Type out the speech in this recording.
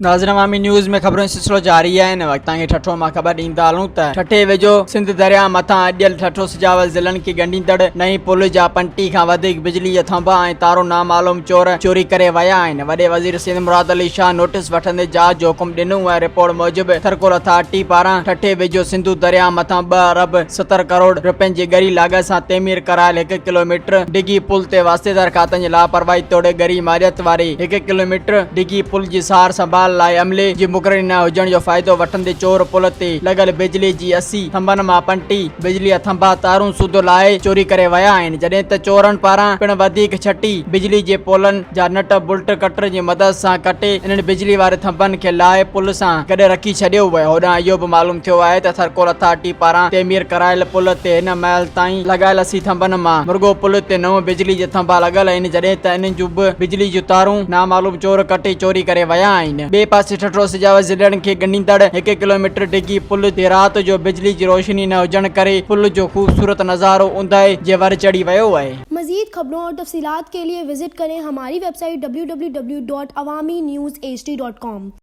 ناظرين عوامي نيوز ۾ خبرن جو سلسلو جاري آهي هن وقت توهان کي ٺٽو مان خبر ڏيندا هلون ته ٺٽي ويجهو سنڌ درياهه مٿان اڏيل ٺٽو سجاول ضلعن کي ڳنڍيندڙ نئين پل جا پنٽي کان وڌيڪ بجلي جا ٿنڀا ۽ تارون نامعلوم چور چوري ڪري ويا آهن وڏي وزير سيد مراد علي شاهه نوٽيس وٺندي جاچ جو حڪم ڏنو ۽ رپورٽ موجب ٿرڪول اٿارٽي پاران ٺٽي ويجهو سنڌو درياهه مٿان ٻه ارب 70 ڪروڙ رپين جي ڳري لاڳت سان تعمير ڪرايل هڪ ڪلوميٽر ڊگهي پل تي واسطيدار کاتن جي لاپرواهي توڙي ڳري ماليت واري هڪ ڪلوميٽر ڊگهي پل جي سار سنڀال لاء عملي جي مقرري نه هجڻ جو فائدو وٺندي چور پل تي لڳل بجلي جي 80 ٿنڀن مان پنٽي بجلي جا ٿنڀا تارون سوڌو لاهي چوري ڪري ويا آهن جڏهن ته چورن پاران پڻ وڌيڪ ڇٽي بجلي جي پولن جا نٽ بلٽ ڪٽر جي مدد سان ڪٽي انهن بجلي واري ٿنڀن کي لاهي پل سان گڏ رکي ڇڏيو ويو. هوڏانهن اهو به معلوم ٿيو آهي ته ٿرڪول اٿارٽي پاران تعمير ڪرايل پل تي هن مهل تائين لڳايل 80 ٿنڀن مان مرڳو پل تي نو بجلي جا ٿنڀا لڳل آهن جڏهن ته انهن جون به بجلي جون تارون نامعلوم چور ڪٽي چوري ڪري ويا آهن. ٻئي پاسي ٺٽو سجاول ضلعن کي ڳنڍيندڙ هڪ ڪلوميٽر ڊگهي پل تي رات جو بجلي جي روشني نه هجڻ ڪري پل جو خوبصورت نظارو اونداهي جي ور چڙهي ويو آهي. مزيد خبرون اور تفصيلات کے لئے وزٽ ڪرين ھماري website W W W dot Awami news H D dot com.